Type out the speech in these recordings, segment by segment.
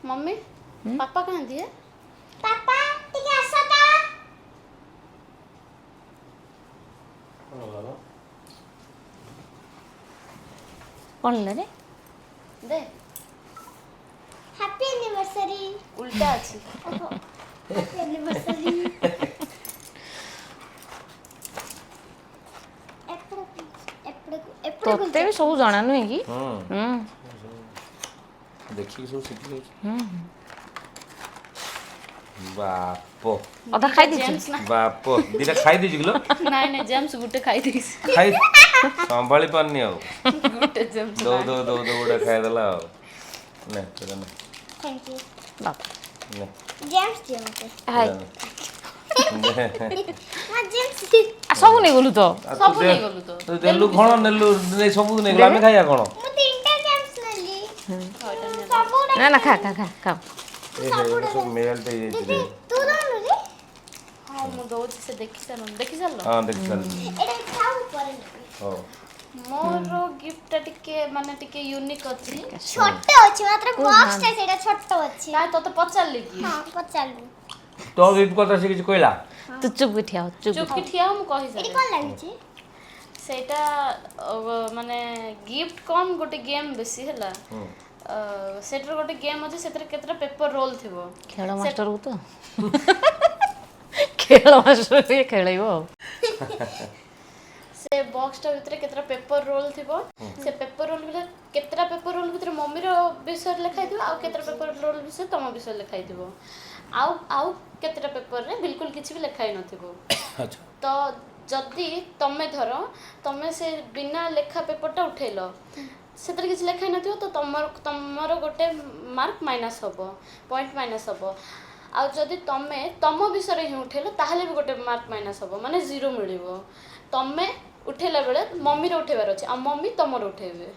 Mummy, papa କାହାନ୍ତି ହେ? Papa, ଟିକେ ଆସ ତ। କ'ଣ ହେଲା? କ'ଣ ହେଲା ରେ? ଦେ। Happy anniversary. ଉଲ୍ଟା ଅଛି। Happy anniversary. ଏପଟେ ଏପଟେ ଏପଟେ। ତତେ ବି ସବୁ ଜଣା, ନୁହେଁ କି? ହୁଁ। ହୁଁ। ଦେଖିକି ସବୁ ଶିଖି ଯାଉଛି ବାପ। ଅଧା ଖାଇ ଦେଇଛୁ? ଜେମ୍ସ ନା। ବାପ, ଦିଟା ଖାଇ ଦେଇଛୁ କିଲୋ? ନାଇଁ ନାଇଁ, ଜେମ୍ସ ଗୋଟେ ଖାଇ ଦେଇଛି। ଖାଇ ସମ୍ଭାଳି ପାରୁନି ଆଉ। ଗୋଟେ ଜେମ୍ସ। ଦଉ ଦଉ ଦଉ ଦଉ ଗୋଟେ ଖାଇଦେଲା ଆଉ। ନେ, ସେଟା ନେ। Thank you. ବାପ। ନେ। ଜେମ୍ସ ଦିଅ ମତେ। ହାଇ। ସେଟା ନେ। ମା, ଜେମ୍ସ। ଆ, ସବୁ ନେଇଗଲୁ ତ। ଆଉ ତୁ ସବୁ ନେଇଗଲୁ ତ। ତୁ ଦେଲୁ କଣ ନେଲୁ? ନେଇ ସବୁ ନେଇଗଲୁ, ଆମେ ଖାଇବା କଣ? ମୁଁ ତିନିଟା ଜେମ୍ସ ନେଲି ସବୁ। ନା ନା, ଖା ଖା ଖା ଖା। ଏ ହେ, ଏଗୁଡ଼ା ସବୁ ମେଲ୍ଟ ହେଇଯାଇଛି ରେ। ତୁ ଦଉନୁ ରେ। ହଁ, ମୁଁ ଦଉଛି, ସେ ଦେଖି ସାରନ୍ତୁ। ଦେଖି ସାରିଲ? ହଁ, ଦେଖି ସାରିଲି। ଏଇଟା ଖାଉ, ପରେ ନେବି। ହଉ। ମୋର ଗିଫ୍ଟଟା ଟିକେ ମାନେ ଟିକେ ୟୁନିକ୍ ଅଛି। ଛୋଟ ଅଛି, ମାତ୍ର ବକ୍ସଟା ସେଇଟା ଛୋଟ ଅଛି। ନା, ତତେ ପଚାରିଲି କି? ହଁ, ପଚାରିଲୁ। ତୋ ଗିଫ୍ଟ କଥା ସେ କିଛି କହିଲା? ତୁ ଚୁପ୍ କି ଠିଆ ହୋ, ଚୁପ୍। ଚୁପ୍ କି ଠିଆ ହୋ, ମୁଁ ଏଠି କହିସାରେ। କଣ ଲାଗିଛି? ସେଇଟା ମାନେ ଗିଫ୍ଟ କମ୍, ଗୋଟେ ଗେମ୍ ବେଶୀ ହେଲା। ସେଟାର ଗୋଟେ ଗେମ୍ ଅଛି, ସେଥିରେ କେତେଟା ପେପର ରୋଲ୍ ଥିବ। ଖେଳ ମାଷ୍ଟରକୁ ତ, ଖେଳ ମାଷ୍ଟର ଟିକେ ଖେଳେଇବ ଆଉ। ସେ ବକ୍ସଟା ଭିତରେ କେତେଟା ପେପର ରୋଲ୍ ଥିବ। ସେ ପେପର ରୋଲ୍ ଭିତରେ କେତେଟା ପେପର ରୋଲ୍ ଭିତରେ ମମିର ବିଷୟରେ ଲେଖା ହେଇଥିବ, ଆଉ କେତେଟା ପେପର ରୋଲ୍ ବିଷୟରେ ତମ ବିଷୟରେ ଲେଖା ହେଇଥିବ, ଆଉ ଆଉ କେତେଟା ପେପରରେ ବିଲକୁଲ କିଛି ବି ଲେଖା ହେଇନଥିବ। ତ ଯଦି ତମେ ଧର ତମେ ସେ ବିନା ଲେଖା ପେପରଟା ଉଠେଇଲ, ସେଥିରେ କିଛି ଲେଖା ହେଇନଥିବ, ତ ତମର ଗୋଟେ ମାର୍କ ମାଇନସ୍ ହେବ, ପଏଣ୍ଟ ମାଇନସ୍ ହେବ। ଆଉ ଯଦି ତମେ ତମ ବିଷୟରେ ହିଁ ଉଠେଇଲ, ତାହେଲେ ବି ଗୋଟେ ମାର୍କ ମାଇନସ୍ ହେବ, ମାନେ ଜିରୋ ମିଳିବ। ତମେ ଉଠେଇଲା ବେଳେ ମମିର ଉଠେଇବାର ଅଛି, ଆଉ ମମି ତମର ଉଠେଇବେ।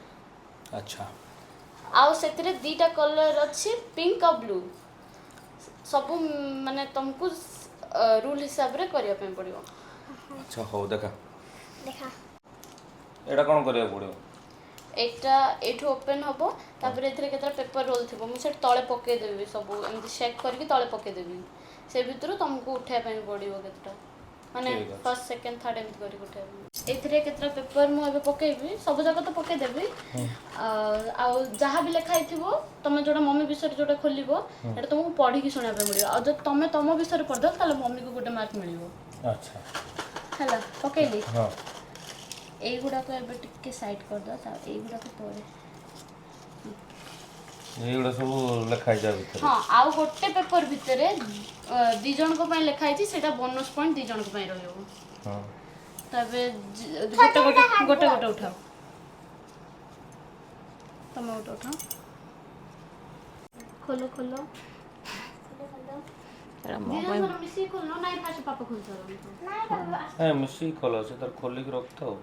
ଆଉ ସେଥିରେ ଦିଟା କଲର୍ ଅଛି, ପିଙ୍କ ଆଉ ବ୍ଲୁ। ସବୁ ମାନେ ତମକୁ ରୁଲ୍ ହିସାବରେ କରିବା ପାଇଁ ପଡ଼ିବ। ଆଚ୍ଛା, ହଉ, ଦେଖା। ଦେଖା। ଏଇଟା କ'ଣ କରିବାକୁ ପଡ଼ିବ? ଏଇଟା ଏଇଠୁ ଓପେନ୍ ହବ, ତାପରେ ଏଥିରେ କେତେଟା ପେପର ରୋଲ୍ ଥିବ। ମୁଁ ସେଠି ତଳେ ପକେଇଦେବି, ସବୁ ଏମିତି ସେକ୍ କରିକି ତଳେ ପକେଇଦେବି। ସେ ଭିତରୁ ତମକୁ ଉଠେଇବା ପାଇଁ ପଡ଼ିବ କେତେଟା, ମାନେ ଠିକ୍ ଅଛି। ଫାର୍ଷ୍ଟ, ସେକେଣ୍ଡ, ଥାର୍ଡ ଏମିତି କରିକି ଉଠେଇବା ପାଇଁ। ଏଥିରେ କେତେଟା ପେପର ମୁଁ ଏବେ ପକେଇବି, ସବୁ ଯାକ ତ ପକେଇଦେବି। ଆଉ ଯାହା ବି ଲେଖା ହେଇଥିବ, ତମେ ଯୋଉଟା ମମି ବିଷୟରେ ଯୋଉଟା ଖୋଲିବ, ସେଇଟା ତମକୁ ପଢିକି ଶୁଣିବା ପାଇଁ ପଡ଼ିବ। ଆଉ ଯଦି ତମେ ତମ ବିଷୟରେ ପଢିଦେଲ, ତାହେଲେ ମମିକୁ ଗୋଟେ ମାର୍କ ମିଳିବ। ହେଲା, ପକେଇଲି। ହଁ। ଏଇଗୁଡ଼ାକ ଏବେ ଟିକେ ସାଇଡ୍ କରିଦେବା, ତା ଏଇଗୁଡ଼ାକ ପରେ। ଏଇଗୁଡ଼ା ସବୁ ଲେଖା ହେଇଛି ଆ ଭିତରେ? ହଁ, ଆଉ ଗୋଟେ ପେପର ଭିତରେ ଦି ଜଣଙ୍କ ପାଇଁ ଲେଖା ହେଇଛି, ସେଇଟା ବୋନସ୍ ପଏଣ୍ଟ ଦି ଜଣଙ୍କ ପାଇଁ ରହିବ। ତ ଏବେ ଗୋଟେ ଗୋଟେ ଗୋଟେ ଗୋଟେ ଉଠାଅ। ତମେ ଗୋଟେ ଉଠାଅ। ଖୋଲ ଖୋଲ। ଏଇଟା ମୋ ଦି ପାଇଁ। ଜଣ ମିଶିକି ଖୋଲ। ନାଇଁ, ଫାଷ୍ଟ ପାପା ଖୋଲି ସାରନ୍ତୁ। ନାଇଁ ବାବା। ହଁ, ମିଶିକି ଖୋଲ, ସେ ତାର ଖୋଲିକି ରଖିଥାଉ।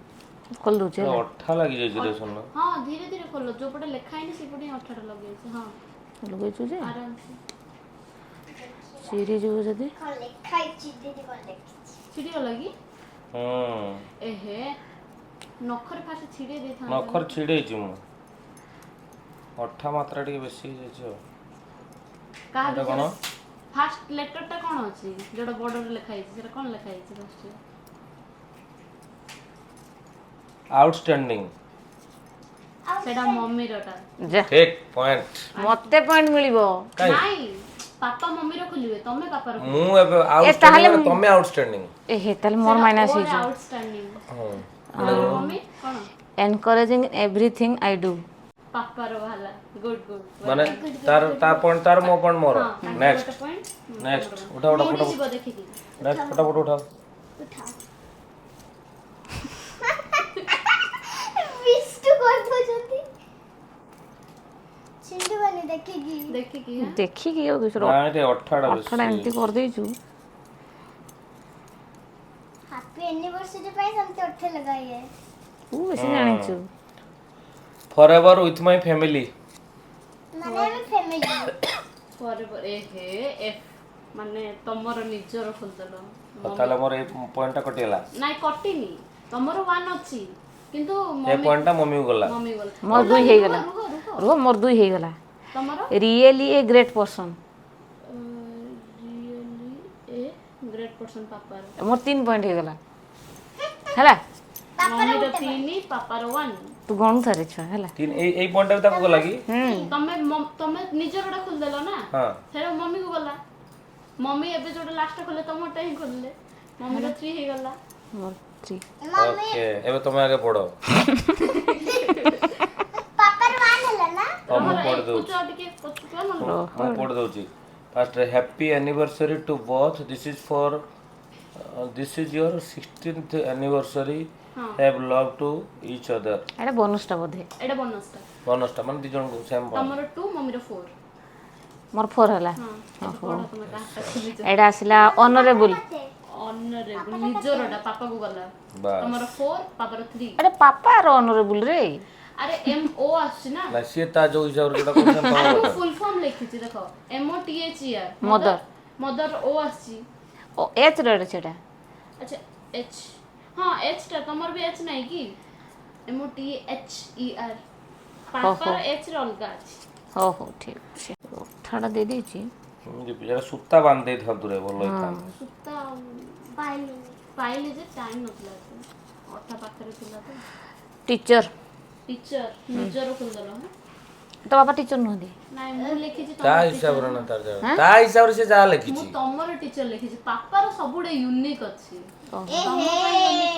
ଖୋଲି ଦଉଛି। ଏଟା ହେଲା। ଅଠା ଲାଗିଯାଇଛି ରେ ସୁନା। ହଁ, ଧୀରେ ଧୀରେ ଖୋଲ। ଯୋଉପଟେ ଲେଖା ହେଇନି, ସେପଟେ ହିଁ ଅଠାଟା ଲଗେଇଛି। ହଁ। ଲଗେଇଛୁ ଯେ ଆରାମସେ। ଚିରି ଯିବ ଯଦି। କଣ ଲେଖା ହେଇଛି ଦିଦି? କଣ ଲେଖିଛି? ଛିଡ଼ିଗଲା କି? ହୁଁ। ଏହେ, ନଖରେ ଫାଷ୍ଟ ଛିଡ଼େଇ ଦେଇଥାନ୍ତ। ନଖରେ ଛିଡ଼େଇଛି ମୁଁ, ଅଠା ମାତ୍ରା ଟିକେ ବେଶୀ ହେଇଯାଇଛି ଆଉ। କାହା ଏଇଟା କ'ଣ? ଫାଷ୍ଟ ଲେଟରଟା କ'ଣ ଅଛି, ଯୋଉଟା ବର୍ଡରରେ ଲେଖା ହେଇଛି, ସେଟା କ'ଣ ଲେଖା ହେଇଛି ଫାଷ୍ଟ? ଆଉଟଷ୍ଟାଣ୍ଡିଂ। ସେଟା ମମିରଟା। ଯା। ଠିକ ପଏଣ୍ଟ। ମତେ ପଏଣ୍ଟ ମିଳିବ? କାଇଁ? ନାଇଁ, ପାପା ମମିର ଖୋଲିବେ, ତମେ ପାପାର। ମୁଁ ଏବେ ଆଉଟଷ୍ଟାଣ୍ଡିଂ, ତମେ ଆଉଟଷ୍ଟାଣ୍ଡିଂ। ଏ ହେ, ତାହେଲେ ମୋର ମାଇନସ୍ ହେଇଯିବ। ଆଉଟଷ୍ଟାଣ୍ଡିଂ। ହଁ। ମମି କ'ଣ? ଏନକରେଜିଂ ଏଭ୍ରିଥିଙ୍ଗ I do. ପାପାର ବାହାରିଲା। Good good. ମାନେ ତାର ତା ପଏଣ୍ଟ ତାର, ମୋ ପଏଣ୍ଟ ମୋର। ନେକ୍ସଟ। ଗୋଟେ ପଏଣ୍ଟ। ନେକ୍ସଟ, ଉଠା ଉଠା ଫଟାଫଟ। ଯିବ ଦେଖିକି। ନେକ୍ସଟ, ଫଟାଫଟ ଉଠାଅ। ଉଠାଅ। ବିଷ୍ଟୁ କରିଦଉଛନ୍ତି, ଛିଣ୍ଡିବନି, ଦେଖିକି। ଦେଖିକି। ଦେଖିକି ଆଉ ଦୁସର। ନା, ଏଠି ଅଠାଟା ଅଠାଟା ବେଶୀ। ଏମିତି କରିଦେଇଛୁ। ହାପି ଆନିଭର୍ସରୀ ପାଇଁ ସେମିତି ଅଠା ଲଗାଇଏ। ତୁ ବେଶୀ ଜାଣିଛୁ। For ever with my family. ମାନେ ଆମେ ଫ୍ୟାମିଲି। ପରେ ପରେ, ଏ ହେ, ଏଫ୍ ମାନେ ତମର ନିଜର ଖୋଲିଦେଲ। ତାହେଲେ ମୋର ଏଇ ପଏଣ୍ଟଟା କଟିଗଲା। ନାଇଁ, କଟିନି। ତମର ୱାନ୍ ଅଛି, କିନ୍ତୁ ଏ ପଏଣ୍ଟଟା ମମିକୁ ଗଲା। ମମି ଗଲା। ମୋର ଦୁଇ ହେଇଗଲା। ରୁହ ରୁହ। ରୁହ, ମୋର ଦୁଇ ହେଇଗଲା। ତମର? Really a great person. Really a great person ପାପାର। ମୋର 3 ପଏଣ୍ଟ ହେଇଗଲା, ହେଲା। ମମିର 3, ପାପାର 1। ତୁ ଗଣୁଥାରେ ଛୁଆ, ହେଲା। 3। ଏଇ ପଏଣ୍ଟଟା ବି ତାକୁ ଗଲା କି? ତମେ ତମେ ନିଜରଟା ଖୋଲିଦେଲ ନା? ହଁ। ସେଇଟା ମମିକୁ ଗଲା। ମମି ଏବେ ଯୋଉଟା ଲାଷ୍ଟ ଖୋଲିଲେ, ତମରଟା ହିଁ ଖୋଲିଲେ, ମମିର 3 ହେଇଗଲା। ମୋର 3। ଓକେ, ଏବେ ତମେ ଆଗେ ପଢ। ପାପାର 1 ହେଲା ନା? ହଁ, ମୁଁ ପଢି ଦଉଛି। କୁଚ ଟିକେ ପଛକୁ ଆ ନହେଲେ। ମୁଁ ପଢି ଦଉଛି। First, happy anniversary to both. This is for this is your 16th anniversary. Have love to each other. ଏଇଟା ବୋନସଟା ବୋଧେ। ଏଇଟା ବୋନସଟା। ବୋନସଟା ମାନେ ଦି ଜଣଙ୍କୁ ସେମ୍। ତମର 2, ମମିର 4। ମୋର 4 ହେଲା। ହଁ, ଏବେ ପଢ, ତମେ କାହାଟା ଖୋଲିଛ। ଏଇଟା ଆସିଲା ଅନରେବୁଲ। ଅନରେବୁଲ ନିଜରଟା ପାପାକୁ ଗଲା। ବାସ୍। ତମର 4, ପାପାର 3। ଆରେ, ପାପାର ଅନରେବୁଲ ରେ। ଆରେ, ଏମ୍ ଓ ଆସୁଛି ନା। ନା, ସିଏ ତା ଯୋଉ ହିସାବରେ ଯୋଉଟା କହୁଛନ୍ତି ତମ ଆରେ, ମୁଁ କଥା। ଫୁଲ ଫର୍ମ ଲେଖିଛି ଦେଖ, M O T H E R. Mother. ମଦର ଓ ଆସିଛି। ଓ ଏଚ୍ ର ଏଇଟା ସେଟା। ଆଚ୍ଛା, ଏଚ୍, ହଁ, ଏଚ୍ ଟା ତମର ବି ଏଚ୍ ନାହିଁ କି? M O T H E R. ପାପାର ଏଚ୍ ରେ ଅଲଗା ଅଛି। ହଉ ହଉ, ଠିକ ଅଛି, ଅଠାଟା ଦେଇଦେଇଛି। ଏଟା ସୂତା ବାନ୍ଧି ଦେଇଥାନ୍ତୁ ରେ, ଭଲ ହେଇଥାନ୍ତା। ସୂତା ଆଉ ପାଇଲି। ପାଇଲି ଯେ, ଟାଇମ୍ ନଥିଲା ଏତେ। ଅଠା ପାଖରେ ଥିଲା ତ। ଟିଚର। ଟିଚର ନିଜର ଖୋଲିଦେଲ, ହଁ। ତ ବାପା ଟିଚର ନୁହନ୍ତି? ନାଇଁ, ମୁଁ ଲେଖିଛି ତା ତମର। ହିସାବରେ ନା, ତାର ତା ହିସାବରେ ସେ ଯାହା ମୁଁ ଲେଖିଛି। ତମର ଟିଚର ଲେଖିଛି, ପାପାର ସବୁଗୁଡେ ୟୁନିକ୍ ଅଛି।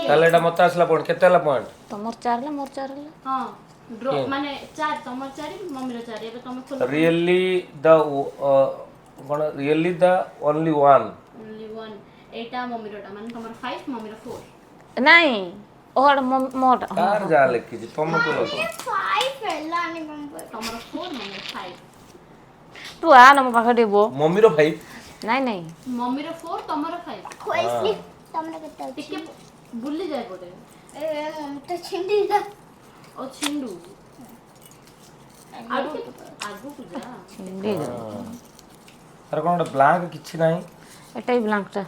ତାହେଲେ ଏଇଟା ମତେ ଆସିଲା ପଏଣ୍ଟ। କେତେ ହେଲା ପଏଣ୍ଟ? ତମର 4 ହେଲା, ମୋର 4 ହେଲା। ହଁ, ଡ୍ର ମାନେ 4, ତମର 4, ମମିର 4। ଏବେ ତମେ ଖୋଲ। ରିଏଲି ଦ କଣ, really the only one. Only one, ଏଇଟା ମମିରଟା, ମାନେ ତମର 5, ମମିର 4। ନାଇଁ, ଓ ଏଇଟା ମୋଟା, ହଁ। ତାର ଯାହା ଲେଖିଛି ତମେ ତ ଲେଖ। 5 ହେଲାନି ନମ୍ବର। ତମର 4, ମମିର 5। ତୁ ଆ ନା, ମୋ ପାଖରେ ଟିକେ ବୋ। ମମିର 5? ନାଇଁ ନାଇଁ। ମମିର 4, ତମର 5। ଖୋଲିଲି। ତମର କେତେ ଅଛି? ଟିକେ ବୁଲି ଯାଏ ଗୋଟେ। ଏ, ମମି ତ ଛିଣ୍ଡିଲା। ଓ, ଛିଣ୍ଡୁ, ଆଉ ଟିକେ ଆଗକୁ ଯା। ଛିଣ୍ଡି ଯାଉ। ତାର କଣ ଗୋଟେ ବ୍ଲାଙ୍କ କିଛି ନାହିଁ। ଏଟା ବି ବ୍ଲାଙ୍କଟା।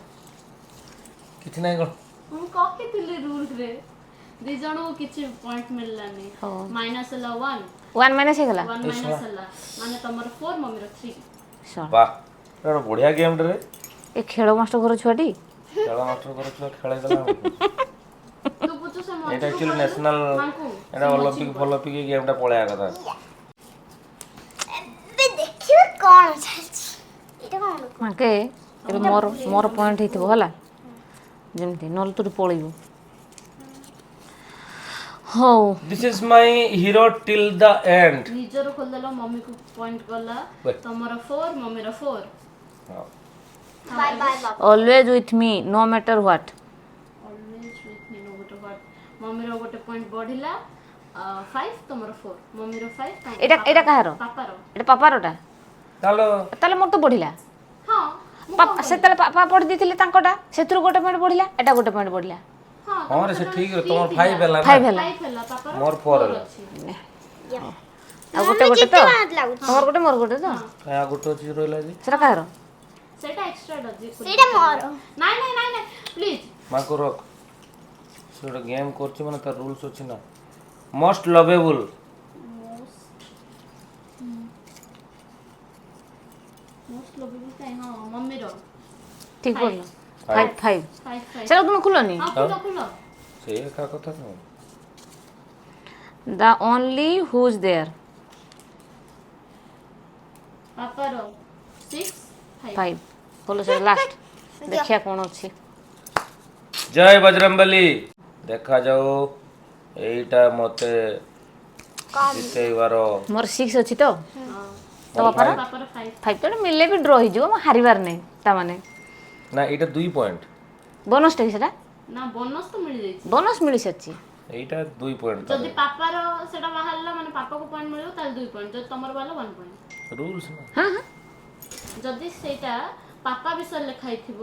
କିଛି ନାହିଁ କଣ? ମୁଁ କହିଥିଲି ରୁଲରେ ଦି ଜଣଙ୍କୁ କିଛି ପଏଣ୍ଟ ମିଳିଲାନି। ହଉ। ମାଇନସ୍ ହେଲା 1। 1 ମାଇନସ୍ ହେଇଗଲା। 1 ମାଇନସ୍ ହେଲା, ମାନେ ତମର 4, ମମିର 3। ଶଳା। ବାহ, ଏଟା ଗୋଟେ ବଢିଆ ଗେମ୍ ରେ। ଏ ଖେଳ ମାଷ୍ଟର ଘର ଛୁଆଟି। ଖେଳ ମାଷ୍ଟର ଘର ଛୁଆ ଖେଳେଇଦେଲା ଆମକୁ। ତୁ ବୁଝୁ ସେ ଏଇଟା ମଝିକୁ ଆକ୍ଚୁଆଲି ପଳେଇଲୁ। ନ୍ୟାସନାଲ ମାଙ୍କୁ ଏଇଟା ଅଲିମ୍ପିକ ଫଲମ୍ପିକ ଏଇ ଗେମ୍ଟା ପଳେଇବା କଥା। ଏବେ ଦେଖିବା କଣ ଚାଲିଛି। ଏଇଟା କଣ? ମାକେ ଏବେ ମୋର ପଏଣ୍ଟ ହେଇଥିବ, ହେଲା, ଯେମିତି, ନହେଲେ ତୁ ପଳେଇବୁ। ହଉ। This is my hero till the end. ନିଜର ଖୋଲିଦେଲ, ମମିକୁ ପଏଣ୍ଟ ଗଲା। Wait. ତମର 4, ମମିର 4। ବାଏ ବାଏ ବାବା। Always with me no matter what. Always with me no matter what. ମମିର ଗୋଟେ ପଏଣ୍ଟ ବଢିଲା, 5, ତମର 4, ମମିର 5। ଏଇଟା କାହାର? ପାପାର। ଏଇଟା ପାପାରଟା। ତାହେଲେ ତାହେଲେ ମୋର ତ ବଢିଲା। ହଁ, ମୁଁ ପାପା ସେତେବେଳେ ପାପା ପଢି ଦେଇଥିଲେ ତାଙ୍କଟା, ସେଥିରୁ ଗୋଟେ ପଏଣ୍ଟ ବଢିଲା, ଏଟା ଗୋଟେ ପଏଣ୍ଟ ବଢିଲା। ହଁ। ହଁ ରେ, ସେ ଠିକ ରେ ତମର 5 ହେଲା ନା? 5 ହେଲା। 5 ହେଲା, ପାପାର ମୋର 4 ହେଲା। ଅଛି। ଆଉ ଗୋଟେ ଗୋଟେ ତ, ଲାଗୁଛି। ତମର ଗୋଟେ, ମୋର ଗୋଟେ ତ। କାଇଁ, ଆଉ ଗୋଟେ ଅଛି ରହିଲା ଯେ। ସେଟା କାହାର? ସେଇଟା ଏକ୍ସଟ୍ରା ଅଛି। ସେଇଟା ମୋର। ନାଇଁ ନାଇଁ ନାଇଁ ନାଇଁ, ପ୍ଲିଜ। ମାଙ୍କୁ ରଖ। ସେ ଗୋଟେ ଗେମ୍ କରୁଛି, ମାନେ ତାର ରୁଲ୍ସ ଅଛି ନା। ମୋଷ୍ଟ ଲଭେବୁଲ। ମୋଷ୍ଟ ଲଭେବୁଲ କାଇଁ? ହଁ, ମମିର। ଠିକ ପଢିଲ, 5 5। 5 5। ସେଟା ତୁମେ ଖୋଲନି। ହଁ, ଖୋଲ ଖୋଲ। ସେଇ ଏକା କଥା ତ। The only whose there. ପାପାର 6 5। 5 ଖୋଲ ସେଟା ଲାଷ୍ଟ, ଦେଖିବା କ'ଣ ଅଛି। ଜୟ ବଜରଙ୍ଗବଲି। ଦେଖାଯାଉ, ଏଇଟା ମତେ ଜିତେଇବାର। ମୋର 6 ଅଛି ତ, ତ ବାପାର? ପାପାର 5। 5 ତ ମିଳିଲେ ବି ଡ୍ର ହେଇଯିବ, ମୁଁ ହାରିବାର ନାହିଁ ତା ମାନେ। ନା, ଏଇଟା 2 ପଏଣ୍ଟ। ବୋନସଟା କି ସେଟା? ନା, ବୋନସ୍ ତ ମିଳିଯାଇଛି। ବୋନସ୍ ମିଳିସାରିଛି। ଏଇଟା 2 ପଏଣ୍ଟ। ଯଦି ପାପାର ସେଟା ବାହାରିଲା, ମାନେ ପାପାକୁ ପଏଣ୍ଟ ମିଳିବ, ତାହେଲେ 2 ପଏଣ୍ଟ। ଯଦି ତମର ବାହାରିଲା, 1 ପଏଣ୍ଟ। ରୁଲ୍ସ ନା। ହଁ ହଁ। ଯଦି ସେଇଟା ପାପା ବିଷୟରେ ଲେଖା ହେଇଥିବ,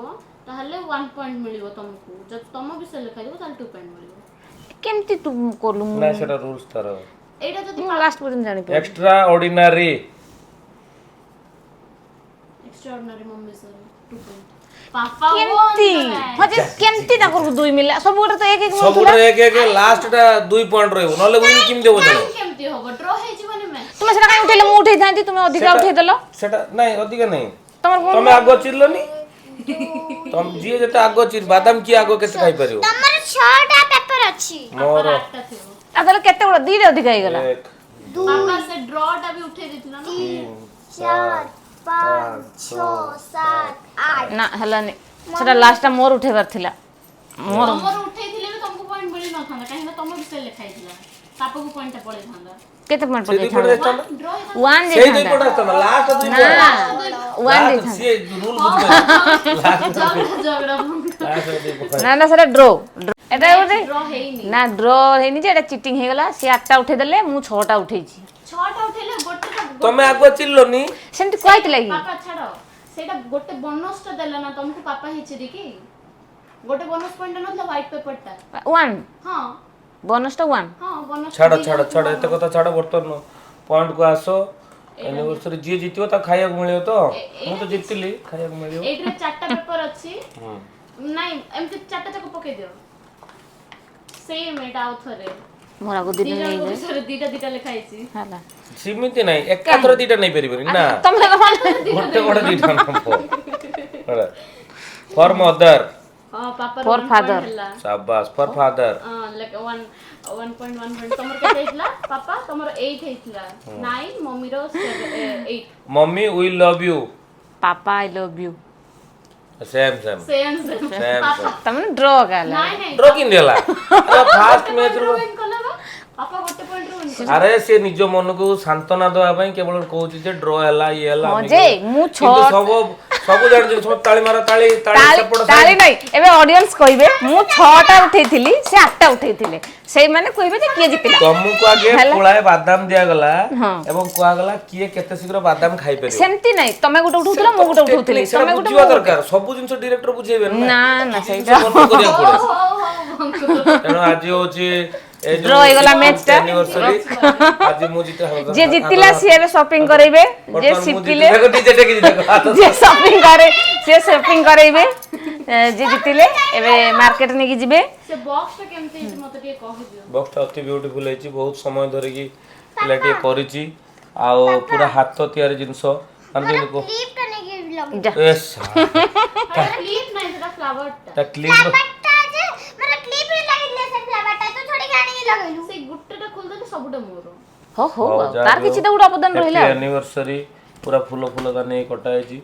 ତାହେଲେ 1 ପଏଣ୍ଟ ମିଳିବ ତମକୁ। ଯଦି ତମ ବିଷୟରେ ଲେଖା ହେଇଥିବ, ତାହେଲେ 2 ପଏଣ୍ଟ ମିଳିବ। କେମିତି ତୁ କଲୁ? ମୁଁ ନା, ସେଟା ରୁଲ୍ସ ତାର। ଏଇଟା ଯଦି ମୁଁ ଲାଷ୍ଟ ପର୍ଯ୍ୟନ୍ତ ଜାଣିପାରିଲି। Extra ordinary. ଏକ୍ସଟ୍ରାଅର୍ଡିନାରୀ ମମି ସର 2 ପଏଣ୍ଟ, ପାପା କେମିତି? ହଁ ଯେ, କେମିତି ତାଙ୍କର 2 ମିଳିଲା? ସବୁ ଗୋଟେ ତ 1 1 ମିଳୁଥିଲା। ସବୁଠୁ 1 1, ଲାଷ୍ଟଟା 2 ପଏଣ୍ଟ ରହିବ, ନହେଲେ ୱିନ୍ କେମିତି ହବ ଜଣେ? କେମିତି ହବ? ଡ୍ର ହେଇଯିବନି ମ୍ୟାଚ୍। ତୁମେ ସେଟା କାଇଁ ଉଠେଇଲ? ମୁଁ ଉଠେଇଥାନ୍ତି, ତୁମେ ଅଧିକା ଉଠେଇଦେଲ। ସେଟା ନାଇଁ, ଅଧିକା ନାଇଁ। ତମର କଣ? ତମେ ଆଗ ଚିରିଲନି। ତମ ଯିଏ ଯେତେ ଆଗ ଚିରି, ବାଦାମ କିଏ ଆଗ କେତେ ଖାଇପାରିବ। ତମର ଛଅଟା ପେପର ଅଛି। ମୋର ଆଠଟା ଥିବ। ଆଉ ତାହେଲେ କେତେ ଗୁଡ଼ା? ଦିଟା ଅଧିକା ହେଇଗଲା। ଏକ, ବାପା ସେ ଡ୍ର ଟା ବି ଉଠେଇ ଦେଇଥିଲା ନା। ତିନି, ଚାରି, ପାଞ୍ଚ, ଛଅ, ସାତ, ଆଠ। ନା, ହେଲାନି। ସେଟା ଲାଷ୍ଟଟା ମୋର ଉଠେଇବାର ଥିଲା ମୋର। ତମର ଉଠେଇଥିଲେ ବି ତମକୁ ପଏଣ୍ଟ ମିଳି ନଥାନ୍ତା, କାହିଁକି ନା ତମ ବିଷୟରେ ଲେଖା ହେଇଥିଲା। ପାପାକୁ ପଏଣ୍ଟ ଟା ପଳେଇଥାନ୍ତା। କେତେ ପଏଣ୍ଟ ସେ ଦୁଇ ପଟେ ପଳେଇଥାନ୍ତା? ଆସିଥାନ୍ତା। ଡ୍ର। ୱାନ୍ ସେଇ ଦୁଇ ଯାଇଥାନ୍ତା। ପଟେ ଆସିଥାନ୍ତା, ଲାଷ୍ଟ ଦୁଇ ନା, ପଟେ। ୱାନ୍ ଯାଇଥାନ୍ତା। ସିଏ ରୁଲ ବୁଝିପାରିଲେ। ଝଗଡ଼ା ଝଗଡ଼ା। ଲାଷ୍ଟ ଦୁଇ ପଟେ। ନା ନା, ସେଟା ଡ୍ର। ଏଟା ଗୋଟେ ଡ୍ର ହେଇନି। ନା, ଡ୍ର ହେଇନି ଯେ, ଏଟା ଚିଟିଂ ହେଇଗଲା। ସିଏ ଆଠଟା ଉଠେଇଦେଲେ, ମୁଁ ଛଅଟା ଉଠେଇଛି। ଛଅଟା ଉଠେଇଲେ ଗୋଟେ ତମେ ଆଗ ଚିରିଲନି। ସେମିତି କୁହାହେଇଥିଲା କି? ପାପା, ଛାଡ ସେଇଟା। ଗୋଟେ ବୋନସ ଟା ଦେଲା ନା ତମକୁ ପାପା ହେଇଛି କି ଗୋଟେ ବୋନସ ପଏଣ୍ଟ ନଥିଲା, ହ୍ୱାଇଟ ପେପର ଟା। ୱାନ୍। ହଁ। ବୋନସଟା ୱାନ୍। ହଁ, ବୋନସ। ଛାଡ ଛାଡ ଛାଡ, ଏତେ କଥା ଛାଡ। ବର୍ତ୍ତମାନ ପଏଣ୍ଟ କୁ ଆସ। ଆନିଭର୍ସରୀ ଯିଏ ଜିତିବ ତାକୁ ଖାଇବାକୁ ମିଳିବ ତ? ମୁଁ ତ ଜିତିଲି, ଖାଇବାକୁ ମିଳିବ। ଏଇଥିରେ ଚାରିଟା ପେପର ଅଛି। ହୁଁ। ନାଇଁ, ଏମିତି ଚାରିଟା ଯାକ ପକେଇ ଦିଅ। ସେମ୍ ଏଇଟା ଆଉ ଥରେ। ମୋର ଆଗ ଦି ଦିନ ଜଣଙ୍କ ନେଇଯାଏ। ବିଷୟରେ ଦିଟା ଦିଟା ଲେଖା ହେଇଛି। ହେଲା। ସେମିତି ନାଇଁ, ଏକାଥରେ ଦିଟା ନେଇପାରିବନି ନା। ତମେ କଣ? ଗୋଟେ ଗୋଟେ ଦିଟା ନବ। ଫର ମଦର। ହଁ, ପାପାର For one father. Point ହେଲା। ସାବାସ, ଫର ଫାଦର। ହଁ, like one one point, one point. ତମର କେତେ ହେଇଥିଲା ପାପା? ତମର 8 ହେଇଥିଲା, 9, ମମିର 8। Mummy, we love you. Papa, I love you. Same same. Same same. Same same. ତମେ ଡ୍ର ହେଲା। ନାଇଁ ନାଇଁ। ଡ୍ର କେମିତି ହେଲା? ଫାଷ୍ଟ ମ୍ୟାଚ୍ ରୁ ୱିନ୍ କଲା ବା ପାପା, ଗୋଟେ ପଏଣ୍ଟ ରୁ ୱିନ୍। ଆରେ, ସେ ନିଜ ମନକୁ ସାନ୍ତ୍ୱନା ଦେବା ପାଇଁ କେବଳ କହୁଛି ଯେ ଡ୍ର ହେଲା, ଇଏ ହେଲା। ହଁ ଆମେ ଯେ, ମୁଁ କିନ୍ତୁ ସବୁ ସବୁ ଜାଣିଛନ୍ତି। ସବୁ ତାଳି ମାର, ତାଳି ତାଳି। ତାଳି ସେପଟ ତାଳି ନାଇଁ, ଏବେ ଅଡିଏନ୍ସ କହିବେ। ମୁଁ ଛଅଟା ଉଠେଇଥିଲି, ସେ ଆଠଟା ଉଠେଇଥିଲେ। ସେଇମାନେ କହିବେ ଯେ କିଏ ଜିତିଲା। ତମକୁ ଆଗେ ହେଲା। ପୁଳାଏ ବାଦାମ ଦିଆଗଲା ହଁ। ଏବଂ କୁହାଗଲା କିଏ କେତେ ଶୀଘ୍ର ବାଦାମ ଖାଇପାରିବ। ସେମିତି ନାଇଁ, ତମେ ଗୋଟେ ଉଠଉଥିଲ, ମୁଁ ଗୋଟେ ଉଠଉଥିଲି। ସେଟା ତମେ ଗୋଟେ ବୁଝିବା ମୁଁ ଗୋଟେ। ଦରକାର। ସବୁ ଜିନିଷ ଡିରେକ୍ଟର ବୁଝେଇବେନି। ନା ନା, କିଛି ସେଇଟା ଜିନିଷ ବନ୍ଦ କରିବାକୁ ପଡେ। ହଉ ହଉ, ବନ୍ଦ। ତେଣୁ ଆଜି ହଉଛି ଏ Draw ହେଇଗଲା match ଟା। ଆନିଭର୍ସରୀ, ଆଜି ମୁଁ ଜିତେ। ଯିଏ ଜିତିଲା ସିଏ ଏବେ ସପିଂ କରେଇବେ। ଯିଏ ଜିତିଲେ ଡିଜେ ଟେକିଛି ଦେଖ ହାତ। ଯିଏ ସପିଂ କରେ ସିଏ ସପିଂ କରେଇବେ। ଯିଏ ଜିତିଲେ ଏବେ ମାର୍କେଟ ନେଇକି ଯିବେ। ସେ ବକ୍ସ ଟା କେମିତି ହେଇଛି ମତେ ଟିକେ କହିଦିଅ। ବକ୍ସଟା ଅତି ବ୍ୟୁଟିଫୁଲ ହେଇଛି। ବହୁତ ସମୟ ଧରିକି ପିଲାଟିଏ କରିଛି ଆଉ ପୁରା ହାତ ତିଆରି ଜିନିଷ, ମାନେ ଯେମିତି କ୍ଲିପ୍ ଟା ନେଇକି ଲଗେଇ ଯା। ଏ ଶା- କ୍ଲିପ୍ ନାଇଁ, ସେଟା ଫ୍ଲାୱାର ଟା। ତା କ୍ଲିପ୍। ଫ୍ଲାୱାରଟା ଯେ ମୋର କ୍ଲିପ୍ ରେ ଲାଗିଥିଲା। ସେ ଫ୍ଲାୱାରଟା ତୁ ଛଡେଇକି ଆଣିକି ଲଗେଇଲୁ। ସେଇ ଗୋଟେଟା ଖୋଲିଦେଲେ ସବୁଟା ମୋର। ହଉ ହଉ, ଆଉ ତାର କିଛି ତ ଗୋଟେ ଅବଦାନ ରହିଲା ଆଉ। ଆନିଭର୍ସରୀ ପୁରା ଫୁଲ ଫୁଲ ଦାନି କଟା ହେଇଛି।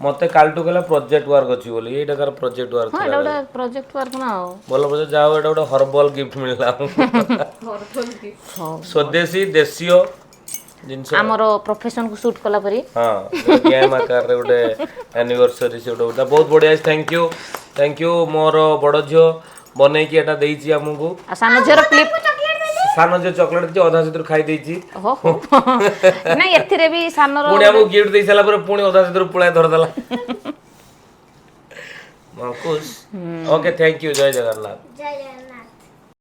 ମତେ କାଲିଠୁ କହିଲା ପ୍ରୋଜେକ୍ଟ ୱାର୍କ ଅଛି ବୋଲି, ଏଇଟା ତାର ପ୍ରୋଜେକ୍ଟ ୱାର୍କ ହଁ, ଥିଲା। ଏଇଟା ଗୋଟେ ପ୍ରୋଜେକ୍ଟ ୱାର୍କ ନା ଆଉ। ଭଲ ପ୍ରୋଜେକ୍ଟ। ଯାହା ହଉ, ଏଇଟା ଗୋଟେ ହର୍ବଲ ଗିଫ୍ଟ ମିଳିଲା ଆମକୁ। ହଉ। ସ୍ୱଦେଶୀ ଦେଶୀୟ ଜିନିଷ। ଆମର ପ୍ରଫେସନକୁ ସୁଟ୍ କଲା ପରି। ହଁ, ଗେମ୍ ଆକାରରେ ଗୋଟେ ଆନିଭର୍ସରୀ, ସେ ଗୋଟେ ବହୁତ ବଢିଆ। Thank you, thank you. ମୋର ବଡ ଝିଅ ବନେଇକି ଏଟା ଦେଇଛି ଆମକୁ। ଆଉ ସାନ ଝିଅର କ୍ଲିପ୍। ସାନ ଝିଅ ଚକୋଲେଟ ଦେଇଛି, ଅଧା ସେଥିରୁ ଖାଇ ଦେଇଛି। ହଉ ହଉ, ନାଇଁ, ଏଥିରେ ବି ସାନର ପୁଣି ଆମକୁ ଗିଫ୍ଟ ଦେଇ ସାରିଲା ପରେ ପୁଣି ଅଧା ସେଥିରୁ ପୁଳାଏ ଧରିଦେଲା ମଙ୍କୁଶ। Okay, thank you, Jay Jagannath. Jay Jagannath.